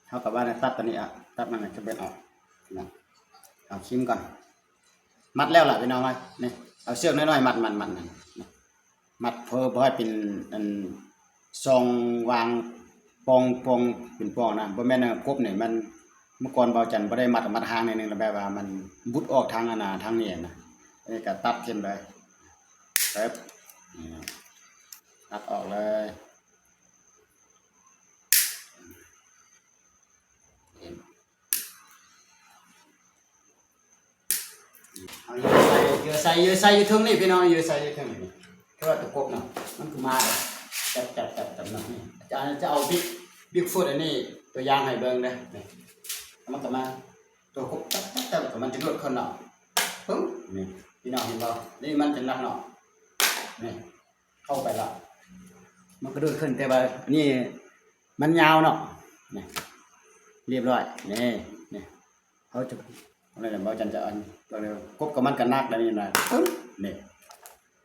ເຮົາກໍວ່າຕັດຕົວນີ້ອອກ ຕັດມັນໃຫ້ເບິດອອກນະ. ເອົາ ຊີມກ່ອນ. ມັດແລ້ວລະພີ່ນ້ອງເອີຍ. ນີ້ ເອົາເຊືອກນ້ອຍໆ ມັດ ມັດ ມັດ ມັດ ມັດ ເພື່ອບໍ່ໃຫ້ເປັນອັນ ຊ່ອງວ່າງປ່ອງ ປ່ອງ ເປັນປ່ອງນະ. ບໍ່ແມ່ນ ອັນ ກົບນີ້ມັນ ເມື່ອກ່ອນເບົາຈັນບໍ່ໄດ້ມັດ ມັດຫ່າງໜ້ອຍໜຶ່ງ ແລ້ວແບບວ່າມັນບຸດອອກທາງອັນນາ ທາງນີ້ນະ. ອັນນີ້ກໍຕັດຖິ້ມເລີຍ ເອີບ ນີ້ ຕັດອອກເລີຍ. ເອົາເຫຍື່ອໃສ່ ເຫຍື່ອໃສ່ ເຫຍື່ອໃສ່ຢູ່ເທິງນີ້ພີ່ນ້ອງ ເຫຍື່ອໃສ່ຢູ່ເທິງນີ້. ເພາະວ່າຕົວກົບເນາະ ມັນຄືມາແລ້ວ ຈັບ ຈັບ ຈັບ ຈັບເນາະ. ນີ້ ອາຈານຈະເອົາບິກ ບິກຟຸດອັນນີ້ຕົວຢ່າງໃຫ້ເບິ່ງເດີ. ນີ້ ມັນກໍມາ ຕົວກົບ ຈັບ ຈັບ ຈັບ ມັນຈະໂດດຂຶ້ນເນາະ ປຶ້ງ. ນີ້ ພີ່ນ້ອງເຫັນບໍ່? ນີ້ມັນຈະໜັກເນາະ. ນີ້ ເຂົ້າໄປລະ ມັນກະໂດດຂຶ້ນ ແຕ່ວ່າອັນນີ້ມັນຍາວເນາະ. ນີ້ ຮຽບຮ້ອຍ. ນີ້ ນີ້ ເຮົາຈະ ເອົາແລ້ວ ເບົາຈັນຈະອັນ ກົບກັບມັນກະໜັກແລ້ວນີ້ນະ. ປຶ້ງ ນີ້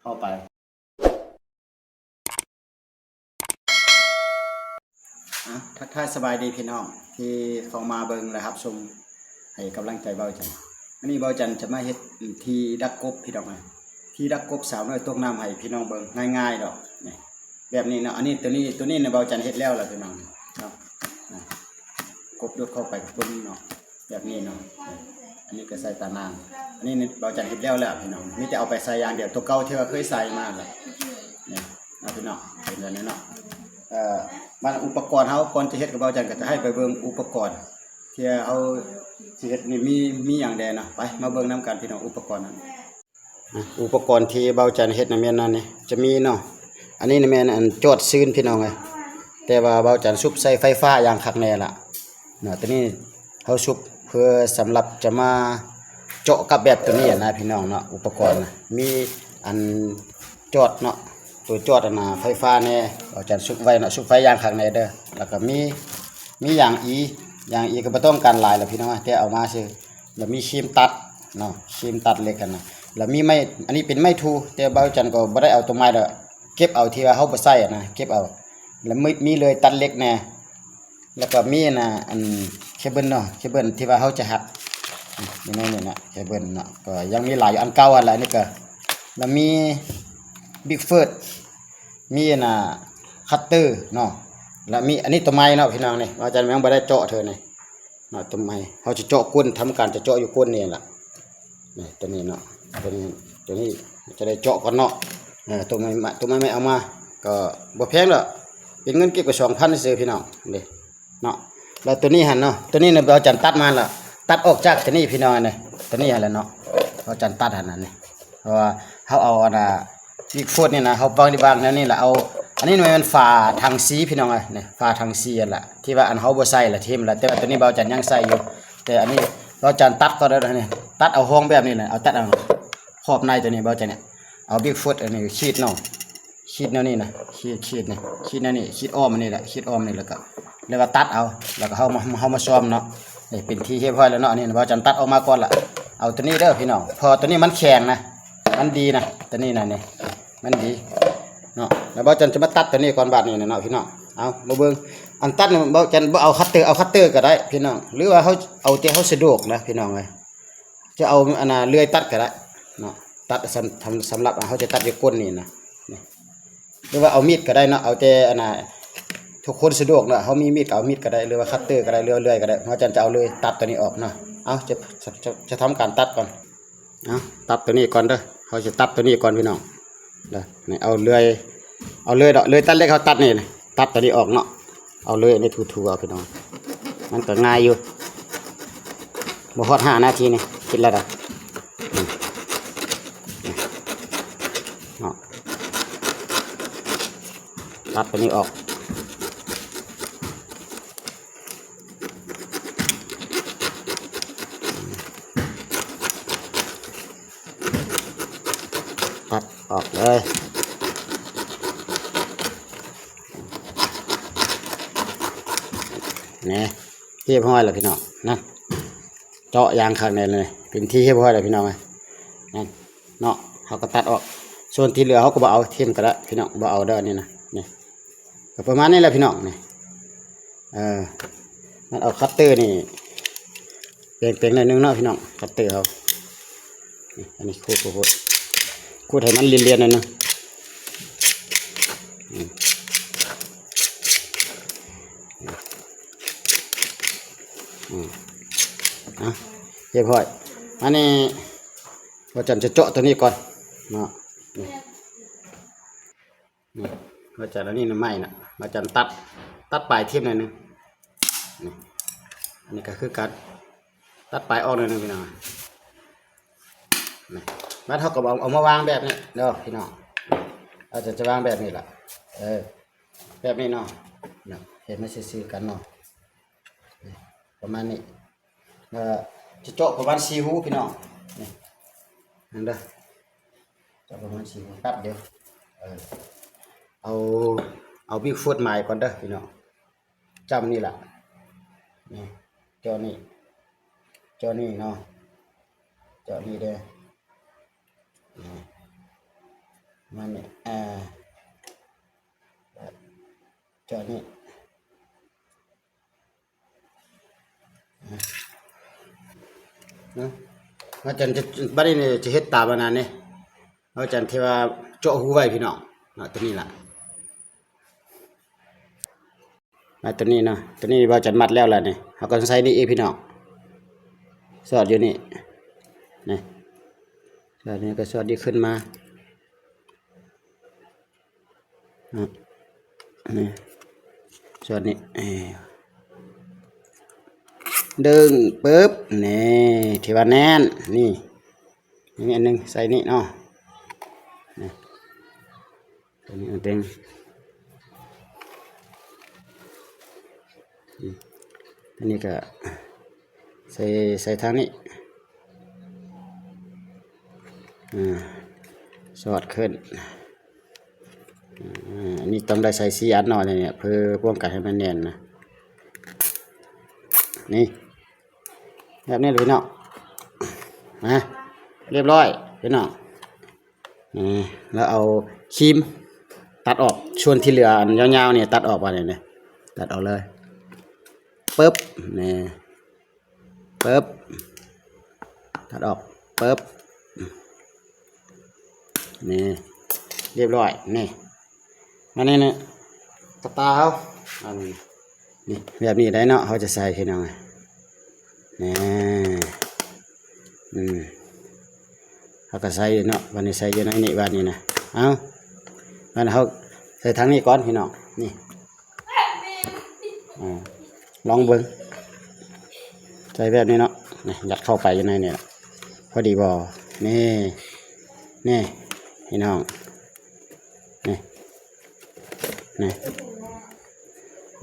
ເຂົ້າໄປ. ອ່ະ ທັກທາຍສະບາຍດີພີ່ນ້ອງທີ່ເຂົ້າມາເບິ່ງ ແລະ ຮັບຊົມ ໃຫ້ກຳລັງໃຈເບົາຈັນ. ມື້ນີ້ເບົາຈັນຈະມາເຮັດທີ່ດັກກົບພີ່ນ້ອງເອີຍ ທີ່ດັກກົບສາວນ້ອຍຕົກນ້ຳໃຫ້ພີ່ນ້ອງເບິ່ງ ງ່າຍໆດອກ. ນີ້ ແບບນີ້ເນາະ ອັນນີ້ ຕົວນີ້ ຕົວນີ້ນະ ເບົາຈັນເຮັດແລ້ວລະພີ່ນ້ອງເນາະ. ກົບໂດດເຂົ້າໄປກັບຕົວນີ້ເນາະ ແບບນີ້ເນາະ. ອັນນີ້ກໍໃສ່ຕານາງ ອັນນີ້ເບົາຈັນເຮັດແລ້ວແລ້ວພີ່ນ້ອງ ມີແຕ່ເອົາໄປໃສ່ຢ່າງດຽວ ຕົວເກົ່າທີ່ວ່າເຄີຍໃສ່ມາລະ. ນີ້ເນາະ ພີ່ນ້ອງ ເປັນແບບນີ້ເນາະ. ເອີ ມາ ອຸປະກອນເຮົາ ກ່ອນຈະເຮັດກັບເບົາຈັນ ກໍຈະໃຫ້ໄປເບິ່ງອຸປະກອນທີ່ເຮົາຊິເຮັດນີ້ ມີ ມີຫຍັງແດ່ເນາະ. ໄປ ມາເບິ່ງນຳກັນພີ່ນ້ອງ ອຸປະກອນນັ້ນ. ອາ ອຸປະກອນທີ່ເບົາຈັນເຮັດນະແມ່ນອັນນີ້ ຈະມີເນາະ ອັນນີ້ນະແມ່ນອັນຈອດຊືນພີ່ນ້ອງເອີຍ ແຕ່ວ່າເບົາຈັນຊຸບໃສ່ໄຟຟ້າຢ່າງຄັກແນ່ລະເນາະ. ຕົວນີ້ເຮົາຊຸບເພື່ອສຳລັບຈະມາເຈາະກັບແບບຕົວນີ້ນະພີ່ນ້ອງເນາະ. ອຸປະກອນນະ ມີອັນຈອດເນາະ ຕົວຈອດອັນນາໄຟຟ້າແນ່ ເບົາຈັນຊຸບໄວ້ເນາະ ຊຸບໄຟຢ່າງຄັກແນ່ເດີ. ແລ້ວກໍມີ ມີຢາງອີ ຢາງອີກໍບໍ່ຕ້ອງການຫຼາຍລະພີ່ນ້ອງ ແຕ່ເອົາມາຊື່ ແລ້ວມີຄີມຕັດເນາະ ຄີມຕັດເຫຼັກຫັ້ນນະ. ແລ້ວມີໄມ້ ອັນນີ້ເປັນໄມ້ທູ ແຕ່ເບົາຈັນກໍບໍ່ໄດ້ເອົາຕົວໃໝ່ດອກ ເກັບເອົາທີ່ວ່າເຮົາບໍ່ໃຊ້ຫັ້ນນະ ເກັບເອົາ. ແລ້ວມີ ມີເລື່ອຍຕັດເຫຼັກແນ່ ແລ້ວກໍມີອັນນະ ອັນເຄເບິນເນາະ ເຄເບິນທີ່ວ່າເຮົາຈະຮັດ ຢູ່ໃນນີ້ນະ ເຄເບິນເນາະ ກໍຍັງມີຫຼາຍຢູ່ ອັນເກົ່າຫັ້ນລະ. ອັນນີ້ກໍ ແລ້ວມີບິກເຟີດ ມີອັນນະຄັດເຕີເນາະ ແລ້ວມີ ອັນນີ້ຕົວໃໝ່ເນາະພີ່ນ້ອງ. ນີ້ເບົາຈັນຍັງບໍ່ໄດ້ເຈາະເທື່ອນີ້ ເນາະ ຕົວໃໝ່ ເຮົາຈະເຈາະກົ້ນ ທຳການຈະເຈາະຢູ່ກົ້ນນີ້ລະ. ນີ້ຕົວນີ້ເນາະ ຕົວນີ້ ຕົວນີ້ຈະໄດ້ເຈາະກ່ອນເນາະ. ເອີ ຕົວໃໝ່ ຕົວໃໝ່ເອົາມາ ກໍບໍ່ແພງດອກ ເປັນເງິນກີບກໍສອງພັນຊື່ພີ່ນ້ອງເດ້ເນາະ. ແລ້ວຕົວນີ້ຫັ້ນເນາະ ຕົວນີ້ນະ ເບົາຈັນຕັດມາລະ ຕັດອອກຈາກຕົວນີ້ພີ່ນ້ອງ ນີ້ ຕົວນີ້ຫັ້ນລະເນາະ ເບົາຈັນຕັດຫັ້ນນະ. ນີ້ ເພາະວ່າເຮົາເອົາອັນນະ ອີກໂຟດນີ້ນະ ເຮົາວາງ ວາງແນວນີ້ລະ ເອົາ ອັນນີ້ແມ່ນຝາຖັງສີພີ່ນ້ອງເອີຍ ນີ້ຝາຖັງສີຫັ້ນລະ ທີ່ວ່າອັນເຮົາບໍ່ໃສ່ລະ ຖິ້ມລະ. ແຕ່ວ່າຕົວນີ້ເບົາຈັນຍັງໃສ່ຢູ່ ແຕ່ອັນນີ້ເບົາຈັນຕັດກ່ອນເດີ ນີ້ ຕັດເອົາຮ່ອງແບບນີ້ນະ ເອົາຕັດເອົາຂອບໃນຕົວນີ້ ເບົາຈັນນີ້ ເອົາບິກຟຸດອັນນີ້ຂີດເນາະ ຂີດແນວນີ້ນະ ຂີດ ຂີດນີ້ ຂີດແນວນີ້ ຂີດອ້ອມອັນນີ້ແຫຼະ ຂີດອ້ອມນີ້ ແລ້ວກໍ ແລ້ວກໍຕັດເອົາ ແລ້ວກໍເຮົາມາ ເຮົາມາຊອມເນາະ. ນີ້ເປັນທີ່ຮຽບຮ້ອຍແລ້ວເນາະ ອັນນີ້ເບົາຈັນຕັດອອກມາກ່ອນລະ. ເອົາຕົວນີ້ເດີພີ່ນ້ອງ ເພາະວ່າຕົວນີ້ມັນແຂງນະ ມັນດີນະ ຕົວນີ້ນະ ນີ້ມັນດີເນາະ. ແລ້ວເບົາຈັນຈະມາຕັດຕົວນີ້ກ່ອນບາດນີ້ນະເນາະພີ່ນ້ອງ. ເອົາມາເບິ່ງ ອັນຕັດນີ້ເບົາຈັນບໍ່ເອົາຄັດເຕີ ເອົາຄັດເຕີກໍໄດ້ພີ່ນ້ອງ ຫຼືວ່າເຮົາເອົາແຕ່ເຮົາສະດວກນະພີ່ນ້ອງເອີຍ. ຈະເອົາອັນນາເລື່ອຍຕັດກໍໄດ້ເນາະ ຕັດສຳ ສຳ ສຳລັບເຮົາຈະຕັດຢູ່ກົ້ນນີ້ນະ ນີ້ ຫຼືວ່າເອົາມີດກໍໄດ້ເນາະ ເອົາແຕ່ອັນນາ ທຸກຄົນສະດວກເນາະ ເຮົາມີມີດກໍເອົາມີດກໍໄດ້ ຫຼືວ່າຄັດເຕີກໍໄດ້ ຫຼືວ່າເລື່ອຍກໍໄດ້. ເຮົາຈະ ຈະເອົາເລື່ອຍຕັດຕົວນີ້ອອກເນາະ. ເອົາ ຈະ ຈະ ຈະ ຈະທຳການຕັດກ່ອນ ເອົາ ຕັດຕົວນີ້ກ່ອນເດີ ເຮົາຊິຕັດຕົວນີ້ກ່ອນພີ່ນ້ອງເດີ. ນີ້ ເອົາເລື່ອຍ ເອົາເລື່ອຍດອກ ເລື່ອຍຕັດເຫຼັກ ເຮົາຕັດນີ້ ຕັດຕົວນີ້ອອກເນາະ. ເອົາເລີຍ ອັນນີ້ຖູໆ ເອົາພີ່ນ້ອງ ມັນກໍງ່າຍຢູ່ ບໍ່ຮອດຫ້ານາທີນີ້ ຄິດແລ້ວດາ ເນາະ ຕັດຕົວນີ້ອອກ ຕັດອອກເລີຍ ນີ້ ຮຽບຮ້ອຍແລ້ວພີ່ນ້ອງ ນັ້ນ ເຈາະຢ່າງຄັກແນ່ເລີຍ ເປັນທີ່ຮຽບຮ້ອຍແລ້ວພີ່ນ້ອງເອີຍ ນັ້ນເນາະ. ເຮົາກໍຕັດອອກ ສ່ວນທີ່ເຫຼືອເຮົາກໍບໍ່ເອົາ ຖິ້ມກໍໄດ້ພີ່ນ້ອງ ບໍ່ເອົາເດີ ອັນນີ້ນະ ນີ້ ກໍປະມານນີ້ແຫຼະພີ່ນ້ອງ ນີ້ ເອີ ມ ເອົາຄັດເຕີນີ້ແປງໆ ໜ້ອຍໜຶ່ງເນາະພີ່ນ້ອງ ຄັດເຕີເຮົາ. ນີ້ ອັນນີ້ຂູດ ຂູດ ຂູດໃຫ້ມັນລຽນໆ ໜ້ອຍໜຶ່ງ. ອືມ ອືມ ອ່ະ ຮຽບຮ້ອຍ. ອັນນີ້ບ່າວຈັນຈະເຈາະຕົວນີ້ກ່ອນເນາະ. ນີ້ ນີ້ ບ່າວຈັນ ອັນນີ້ນະ ໄມ້ນະ ບ່າວຈັນຕັດ ຕັດປາຍຖິ້ມໜ້ອຍໜຶ່ງ. ນີ້ ອັນນີ້ກໍຄືກັນ ຕັດປາຍອອກໜ້ອຍໜຶ່ງພີ່ນ້ອງ. ນີ້ ບາດເຮົາກໍເອົາ ເອົາມາວາງແບບນີ້ເດີພີ່ນ້ອງ. ເຮົາຈະ ຈະວາງແບບນີ້ລະ ເອີ ແບບນີ້ເນາະ. ນີ້ ເຮັດມາຊື່ໆ ກັນເນາະ ນີ້ ປະມານນີ້. ເອີ ຈະເຈາະປະມານສີ່ຮູພີ່ນ້ອງ. ນີ້ ເຫັນເດີ ເຈາະປະມານສີ່ຮູ ແປັບດຽວ. ເອີ ເອົາ ເອົາບິກຟຸດໝາຍກ່ອນເດີພີ່ນ້ອງ. ຈ້ຳນີ້ລະ ນີ້ ເຈາະນີ້ ເຈາະນີ້ເນາະ ເຈາະນີ້ເດີ. ນີ້ ມານີ້ ອ່າ ເຈາະນີ້ ອ່າ ເນາະ. ອາຈານຈະ ບັດນີ້ຈະເຮັດຕາມອັນນັ້ນເດ້ ອາຈານທີ່ວ່າເຈາະຮູໄວ້ພີ່ນ້ອງເນາະ ຕົວນີ້ລະ. ມາຕົວນີ້ເນາະ ຕົວນີ້ບ່າວຈັນມັດແລ້ວລະນີ້ ເຮົາກໍໃສ່ນີ້ອີກພີ່ນ້ອງ ສອດຢູ່ນີ້ ນີ້ ສອດນີ້ກໍສອດນີ້ຂຶ້ນມາ ນີ້ ສອດນີ້ ເອີ ດຶງ ປຶບ ນີ້ ທີ່ວ່າແໜ້ນ ນີ້ ນີ້ອັນໜຶ່ງ ໃສ່ນີ້ເນາະ ນີ້ ຕົວນີ້ອັນເຕັງ ອືມ ອັນນີ້ກໍໃສ່ ໃສ່ທາງນີ້ ອ່າ ສອດຂຶ້ນ ອ່າ ອັນນີ້ຕ້ອງໄດ້ໃສ່ສີ່ອັນເນາະ ນີ້ ເພື່ອປ້ອງກັນໃຫ້ມັນແໜ້ນນະ ນີ້ ແບບນີ້ເລີຍເນາະ ນະ ຮຽບຮ້ອຍພີ່ນ້ອງ. ນີ້ ແລ້ວເອົາຄີມຕັດອອກ ສ່ວນທີ່ເຫຼືອອັນຍາວໆນີ້ຕັດອອກ ບາດນີ້ ນີ້ ຕັດອອກເລີຍ ປຶບ ນີ້ ປຶບ ຕັດອອກ ປຶບ ນີ້ ຮຽບຮ້ອຍ ນີ້ ມານີ້ ນີ້ ກະຕ່າເຮົາ ອັນນີ້ ນີ້ ແບບນີ້ໄດ້ເນາະ ເຮົາຈະໃສ່ພີ່ນ້ອງ ນີ້ ອືມ ເຮົາກໍໃສ່ເນາະ ບາດນີ້ໃສ່ຢູ່ໃນນີ້ ບາດນີ້ນະ ເອົາ ບາດນີ້ເຮົາໃສ່ທາງນີ້ກ່ອນພີ່ນ້ອງ ນີ້ ອາ ລອງເບິ່ງ ໃສ່ແບບນີ້ເນາະ ນີ້ ຍັດເຂົ້າໄປຢູ່ໃນນີ້ລະ ພໍດີບໍ່ ນີ້ ນີ້ ພີ່ນ້ອງ ນີ້ ນີ້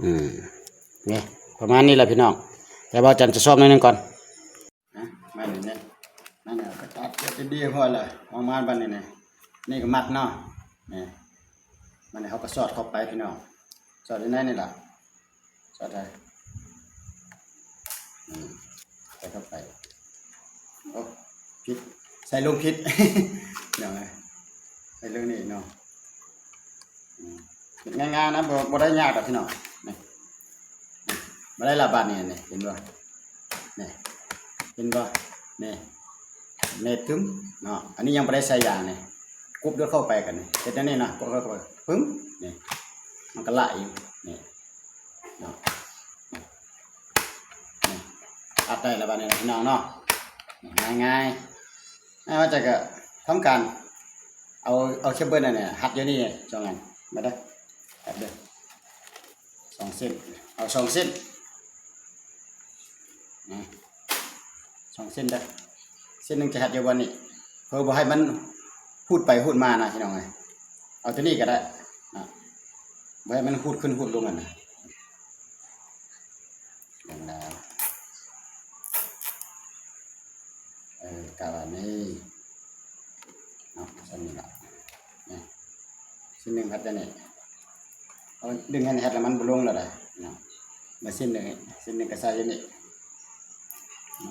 ອືມ ນີ້ ປະມານນີ້ລະພີ່ນ້ອງ ແຕ່ວ່າຈັນຈະຊອບໜ້ອຍໜຶ່ງກ່ອນ ນະ ມານີ້ ນີ້ ນັ້ນແຫຼະ ກໍຕັດເປັນທີ່ຮຽບຮ້ອຍແລ້ວ ປະມານບັດນີ້ ນີ້ ນີ້ກໍມັດເນາະ ນີ້ ບັດນີ້ເຮົາກໍສອດເຂົ້າໄປພີ່ນ້ອງ ສອດຢູ່ໃນນີ້ລະ ສອດໄດ້ ອືມ ໃສ່ເຂົ້າໄປ ໂອ້ ຜິດ ໃສ່ລົງຜິດ ພີ່ນ້ອງເອີຍ ໃສ່ເລື່ອງນີ້ເນາະ ອືມ ງ່າຍໆນະ ບໍ່ ບໍ່ໄດ້ຍາກດອກພີ່ນ້ອງ ນີ້ ນີ້ ບໍ່ໄດ້ລະບາດນີ້ ນີ້ ເຫັນບໍ່ ນີ້ ເຫັນບໍ່ ນີ້ ແນບຕຶ້ມເນາະ ອັນນີ້ຍັງບໍ່ໄດ້ໃສ່ຢາງນີ້ ກົບໂດດເຂົ້າໄປກັນນີ້ ເຮັດແນວນີ້ນະ ກົບໂດດເຂົ້າໄປ ປຶ້ມ ນີ້ ມັນກໍລະຢູ່ ນີ້ ເນາະ ນີ້ ອັດໄດ້ລະບາດນີ້ນະພີ່ນ້ອງເນາະ ງ່າຍໆ ງ່າຍວ່າຈະກະທຳການ ເອົາ ເອົາເຄເບິນອັນນີ້ຮັດຢູ່ນີ້ສອງອັນ ມາເດີ ຮັດເດີ ສອງເສັ້ນ ເອົາສອງເສັ້ນ ນະ ສອງເສັ້ນເດີ ເສັ້ນໜຶ່ງຈະຮັດຢູ່ບ່ອນນີ້ ເພື່ອບໍ່ໃຫ້ມັນຮູດໄປຮູດມານະພີ່ນ້ອງເອີຍ ເອົາຕົວນີ້ກໍໄດ້ນະ ບໍ່ໃຫ້ມັນຮູດຂຶ້ນຮູດລົງຫັ້ນນະ ເບິ່ງແລ້ວ ເອີ ກະວ່ານີ້ ເນາະ ຊັ້ນນີ້ລະ ນີ້ ຊິໜຶ່ງພັດຈະນີ້ ເອົາດຶງໃຫ້ແຮດແລ້ວມັນບໍ່ລົງແລ້ວໄດ໋ເນາະ ມາຊິໜຶ່ງ ຊິໜຶ່ງກໍໃສ່ຢູ່ນີ້ ອື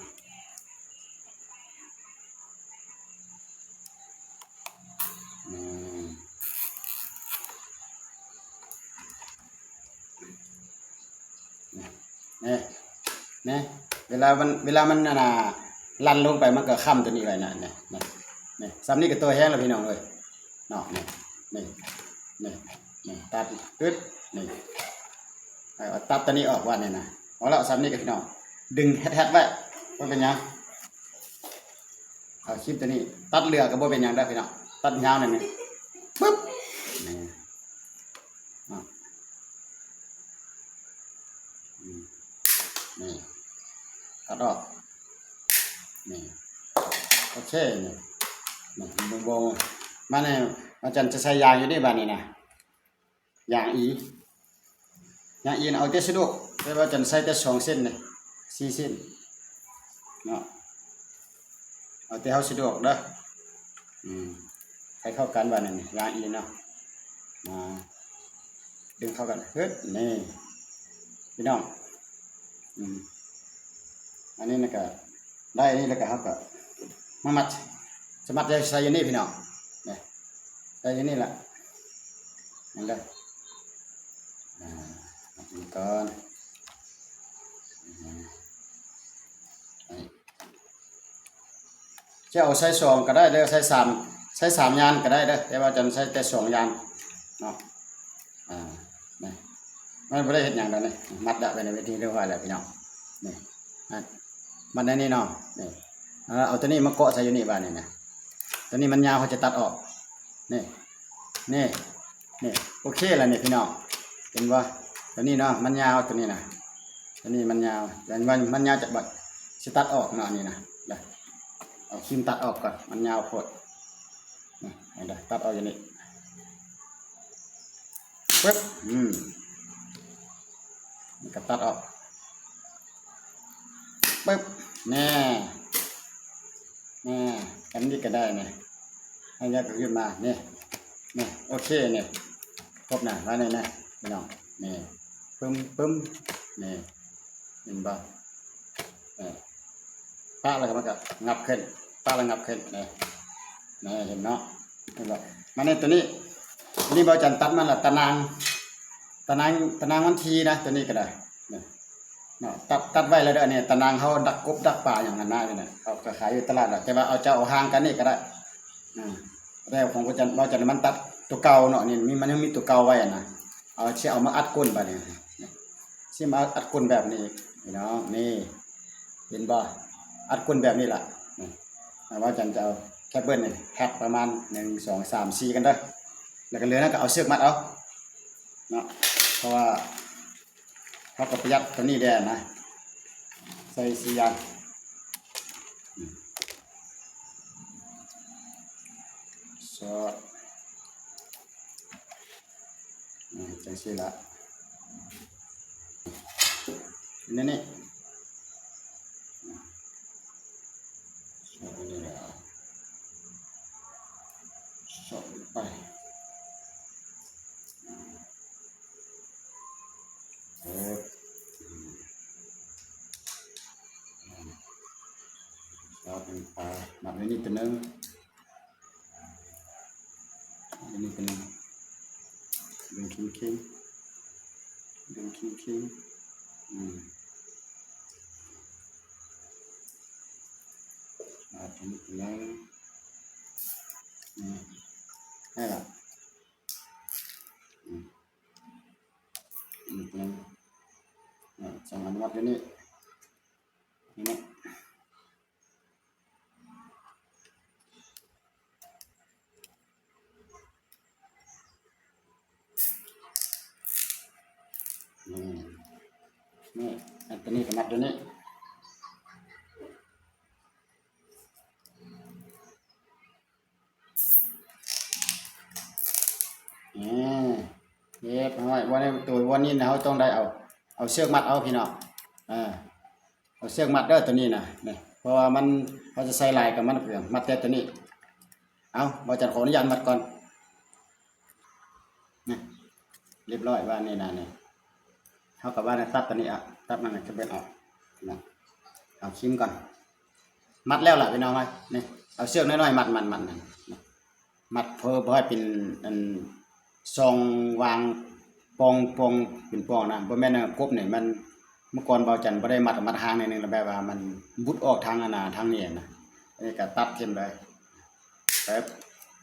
ມ ນີ້ ນີ້ ນີ້ ເວລາມັນ ເວລາມັນ ອັນນ່າ ລັນລົງໄປ ມັນກໍຄ້ຳຕົວນີ້ໄວ້ນະ ນີ້ ນີ້ ນີ້ ສ່ຳນີ້ກໍຕົວແຮງແລ້ວພີ່ນ້ອງເອີຍເນາະ. ນີ້ ນີ້ ນີ້ ນີ້ ຕັດ ປຶບ ນີ້ ເອົາຕັດຕົວນີ້ອອກວ່ານີ້ນະ. ເອົາລະ ສ່ຳນີ້ກໍພີ່ນ້ອງ ດຶງແຮດໆໄວ້ ບໍ່ເປັນຫຍັງ. ເອົາຄີມຕົວນີ້ ຕັດເຫຼືອກໍບໍ່ເປັນຫຍັງເດີພີ່ນ້ອງ ຕັດຍາວນີ້ ປຶບ ນີ້ ອືມ ນີ້ ຕັດອອກ ນີ້ ໂອເຄ ນີ້ ນີ້ ບໍ່ ບໍ່ ມານີ້ ອາຈານຈະໃສ່ຢາງຢູ່ນີ້ບາດນີ້ນະ ຢາງອີ ຢາງອີນະ ເອົາແຕ່ສະດວກ ແຕ່ວ່າຈະໃສ່ແຕ່ສອງເສັ້ນນີ້ ສີ່ເສັ້ນເນາະ ເອົາແຕ່ເຮົາສະດວກເດີ. ອືມ ໃຫ້ເຂົ້າກັນບາດນີ້ ຢາງອີນະ ອາ ດຶງເຂົ້າກັນ ຮຶດ ນີ້ ພີ່ນ້ອງ ອືມ ອັນນີ້ນະກະ ໄດ້ອັນນີ້ແລ້ວກໍເຮົາກໍມາມັດ ສະມັດໃສ່ຢູ່ນີ້ພີ່ນ້ອງ ນີ້ ໃສ່ຢູ່ນີ້ລະ ເຫັນເດີ ອາ ມັດນີ້ກ່ອນ ອືມ ຈະເອົາໃສ່ສອງກໍໄດ້ເດີ ໃສ່ສາມ ໃສ່ສາມຢ່າງກໍໄດ້ເດີ ແຕ່ວ່າຈະໃສ່ແຕ່ສອງຢ່າງເນາະ. ອາ ນີ້ ມັນບໍ່ໄດ້ເຮັດຫຍັງດອກນີ້ ມັດໄວ້ໃນເວທີຮຽບຮ້ອຍແລ້ວພີ່ນ້ອງ ນີ້ ມັດໃນນີ້ເນາະ ນີ້ ເອົາ ເອົາຕົວນີ້ມາເກາະໃສ່ຢູ່ນີ້ບາດນີ້ນະ ຕົວນີ້ມັນຍາວ ເຮົາຈະຕັດອອກ ນີ້ ນີ້ ນີ້ ໂອເຄລະນີ້ພີ່ນ້ອງ ເຫັນບໍ່? ຕົວນີ້ເນາະ ມັນຍາວ ຕົວນີ້ນະ ຕົວນີ້ມັນຍາວ ແຕ່ວ່າມັນຍາວຈະບາດ ຊິຕັດອອກເນາະ ອັນນີ້ນະ ເອົາຄີມຕັດອອກກ່ອນ ມັນຍາວໂພດ ນີ້ ເຫັນບໍ່? ຕັດອອກຢູ່ນີ້ ປຶບ ອືມ ນີ້ກໍຕັດອອກ ປຶບ ແນ່ ແນ່ ອັນນີ້ກໍໄດ້ນະ ໃຫ້ຍາກຂຶ້ນມາ ນີ້ ນີ້ ໂອເຄ ນີ້ ຄົບນະ ວ່າແນ່ນະ ພີ່ນ້ອງ ນີ້ ປຶ້ມ ປຶ້ມ ນີ້ ເຫັນບໍ່? ເອີ ປະແລ້ວກໍມັນກໍຫງັບຂຶ້ນ ປະແລ້ວຫຍັບຂຶ້ນ ນີ້ ນີ້ ເຫັນເນາະ ເຫັນບໍ່? ມາໃນຕົວນີ້ ຕົວນີ້ເບົາຈັນຕັດມາແລ້ວ ຕາໜ່າງ ຕາໜ່າງ ຕາໜ່າງວັນທີນະ ຕົວນີ້ກໍໄດ້ ນີ້ ເນາະ ຕັດ ຕັດໄວ້ແລ້ວເດີ ອັນນີ້ຕາໜ່າງເຮົາດັກກົບດັກປາຫຍັງຫັ້ນນະ ນີ້ນະ ເຂົາກໍຂາຍຢູ່ຕະຫຼາດແລ້ວ ແຕ່ວ່າເອົາເຈົ້າເອົາຫາງກັນນີ້ກໍໄດ້ ອາ ແຕ່ຂອງເບົາຈັນ ເບົາຈັນມັນຕັດຕົວເກົ່າເນາະ ນີ້ ມີ ມັນຍັງມີຕົວເກົ່າໄວ້ຫັ້ນນະ ເອົາ ຊິເອົາມາອັດກົ້ນບາດນີ້ ຊິມາອັດກົ້ນແບບນີ້ພີ່ນ້ອງ ນີ້ ເຫັນບໍ່? ອັດກົ້ນແບບນີ້ລະ ນີ້ ເບົາຈັນຈະເອົາແຄບເບິນນີ້ແພັກປະມານ ໜຶ່ງ ສອງ ສາມ ສີ່ ກັນເດີ ແລ້ວກໍເຫຼືອນັ້ນກໍເອົາເຊືອກມັດເອົາເນາະ ເພາະວ່າ ເຮົາກໍປະຢັດຕົວນີ້ແດ່ນະ ໃສ່ສີ່ຢ່າງ ອືມ ສອດ ອືມ ຈັ່ງຊີ້ລະ ນີ້ ນີ້ ສອດນີ້ແຫຼະ ສອດໄປ. ເອີ ສອດໄປ ມັດໄວ້ນີ້ຕົວໜຶ່ງ ມັດໄວ້ນີ້ຕົວໜຶ່ງ ດຶງເຄັ່ງໆ ດຶງເຄັ່ງໆ ອືມ ສອດໄປນີ້ຕົວໜຶ່ງ ອືມ ໄດ້ລະ ອືມ ອີກໜຶ່ງ ອາ ສອງອັນມັດຢູ່ນີ້ ນີ້ນະ ອືມ ນີ້ ອັນຕົວນີ້ກໍມັດຢູ່ນີ້. ອືມ ຮຽບຮ້ອຍ ບ່ອນນີ້ ໂຕບ່ອນນີ້ນະ ເຮົາຕ້ອງໄດ້ເອົາ ເອົາເຊືອກມັດເອົາພີ່ນ້ອງ ເອີ ເອົາເຊືອກມັດເດີ ໂຕນີ້ນະ ນີ້ ເພາະວ່າມັນ ເຮົາຈະໃສ່ຫຼາຍກັບມັນ ມັດແຕ່ໂຕນີ້ ເອົາ ບ່າວຈັນຂໍອະນຸຍາດມັດກ່ອນ ນີ້ ຮຽບຮ້ອຍ ວ່ານີ້ນະ ນີ້ ເຮົາກໍວ່ານະ ຕັດໂຕນີ້ອອກ ຕັດມັນໃຫ້ເບິດອອກນະ ເອົາຄີມກ່ອນ ມັດແລ້ວລະພີ່ນ້ອງເອີຍ ນີ້ ເອົາເຊືອກນ້ອຍໆ ມັດ ມັດ ມັດ ມັດ ເພື່ອບໍ່ໃຫ້ເປັນ ອັນ ຊ່ອງວ່າງ ປ່ອງ ປ່ອງ ເປັນປ່ອງນະ ບໍ່ແມ່ນ ອັນ ກົບນີ້ມັນ ເມື່ອກ່ອນເບົາຈັນບໍ່ໄດ້ມັດ ມັດຫາງໜ້ອຍໜຶ່ງ ແລ້ວແບບວ່າມັນບຸດອອກທາງອັນນ່າ ທາງນີ້ນະ. ອັນນີ້ກໍຕັດຖິ້ມເລີຍ ເອີບ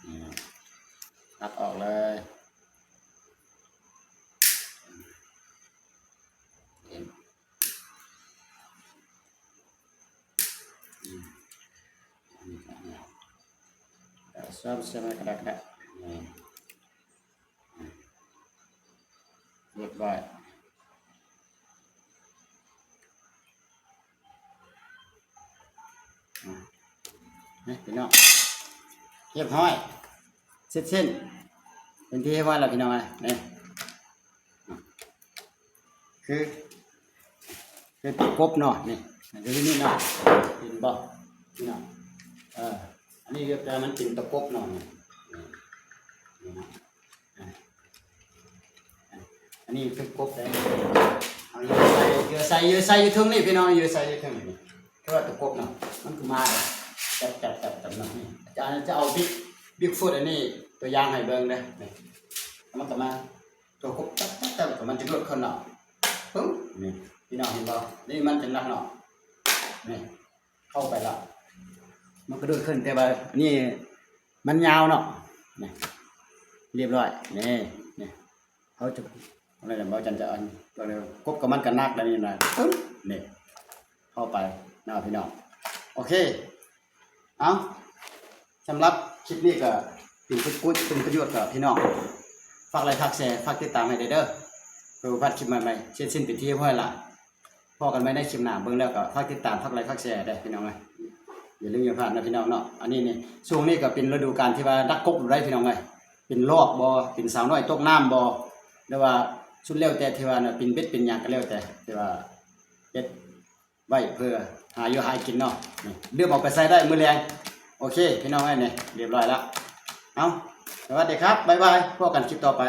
ນີ້ ຕັດອອກເລີຍ. ອືມ ອັນນີ້ກໍ ເອີ ຊອມເສຍມາກະດະກະດະ ນີ້ ອືມ ຮຽບຮ້ອຍ. ອ່ະ ນີ້ພີ່ນ້ອງ ຮຽບຮ້ອຍ ເສັດສິ້ນ ເປັນທີ່ຮຽບຮ້ອຍແລ້ວພີ່ນ້ອງເອີຍ. ນີ້ ຄື ຄືຕົວກົບເນາະ ນີ້ ຄືນີ້ເນາະ ເຫັນບໍ່ພີ່ນ້ອງ? ເອີ ອັນນີ້ແຕ່ມັນເປັນຕົວກົບເນາະ ນີ້ ນີ້ ນີ້ເນາະ. ອາ ອາ ອັນນີ້ຄືກົບໄດ້ ເອົາເຫຍື່ອໃສ່ ເຫຍື່ອໃສ່ ເຫຍື່ອໃສ່ຢູ່ເທິງນີ້ພີ່ນ້ອງ ເຫຍື່ອໃສ່ຢູ່ເທິງນີ້ ຄືວ່າຕົວກົບເນາະ ມັນຄືມາ ຈັບ ຈັບ ຈັບ ຈັບເນາະ. ນີ້ ອາຈານຈະເອົາບິກ ບິກຟຸດອັນນີ້ຕົວຢ່າງໃຫ້ເບິ່ງເດີ ນີ້ ມັນກໍມາ ຕົວກົບ ຈັບ ຈັບ ຈັບ ມັນຈະໂດດຂຶ້ນເນາະ ປຶ້ມ ນີ້ ພີ່ນ້ອງເຫັນບໍ່? ນີ້ມັນຈະໜັກເນາະ ນີ້ ເຂົ້າໄປລະ ມັນກະໂດດຂຶ້ນ ແຕ່ວ່າອັນນີ້ ມັນຍາວເນາະ ນີ້ ຮຽບຮ້ອຍ ນີ້ ນີ້ ເຮົາຈະ ອັນນັ້ນແຫຼະ ເບົາຈັນຈະອັນ ກົບກັບມັນກະໜັກແລ້ວນີ້ນະ ປຶ້ມ ນີ້ ເຂົ້າໄປເນາະພີ່ນ້ອງ. ໂອເຄ ເອົາ ສຳລັບຄລິບນີ້ກະເປັນປະໂຫຍດ ເປັນປະໂຫຍດກັບພີ່ນ້ອງ ຝາກໄລຄ໌ ຝາກແຊ ຝາກຕິດຕາມໃຫ້ແດ່ເດີ ເພື່ອບໍ່ພາດຄລິບໃໝ່ໆ. ເສັດສິ້ນເປັນທີ່ຮຽບຮ້ອຍລະ ພໍ້ກັນໃໝ່ໃນຄລິບໜ້າ ເບິ່ງແລ້ວກໍຝາກຕິດຕາມ ຝາກໄລຄ໌ ຝາກແຊແດ່ພີ່ນ້ອງເອີຍ. ຢ່າລືມຢ່າພາດນະພີ່ນ້ອງເນາະ. ອັນນີ້ນີ້ ຊ່ວງນີ້ກໍເປັນລະດູການທີ່ວ່າດັກກົບຢູ່ໄດ໋ພີ່ນ້ອງເອີຍ ເປັນລອກບໍ່ ເປັນສາວນ້ອຍຕົກນ້ຳບໍ່ ຫຼືວ່າສຸດແລ້ວແຕ່ທີ່ວ່າເປັນເບັດເປັນຫຍັງກໍແລ້ວແຕ່ ທີ່ວ່າເຮັດໄວ້ເພື່ອຫາຢູ່ຫາກິນເນາະ. ນີ້ ດື່ມເອົາໄປໃຊ້ໄດ້ມື້ແລງ. ໂອເຄ ພີ່ນ້ອງເອີຍ ນີ້ ຮຽບຮ້ອຍລະ. ເອົາ ສະຫວັດດີຄັບ ບາຍບາຍ ພົບກັນຄລິບຕໍ່ໄປ.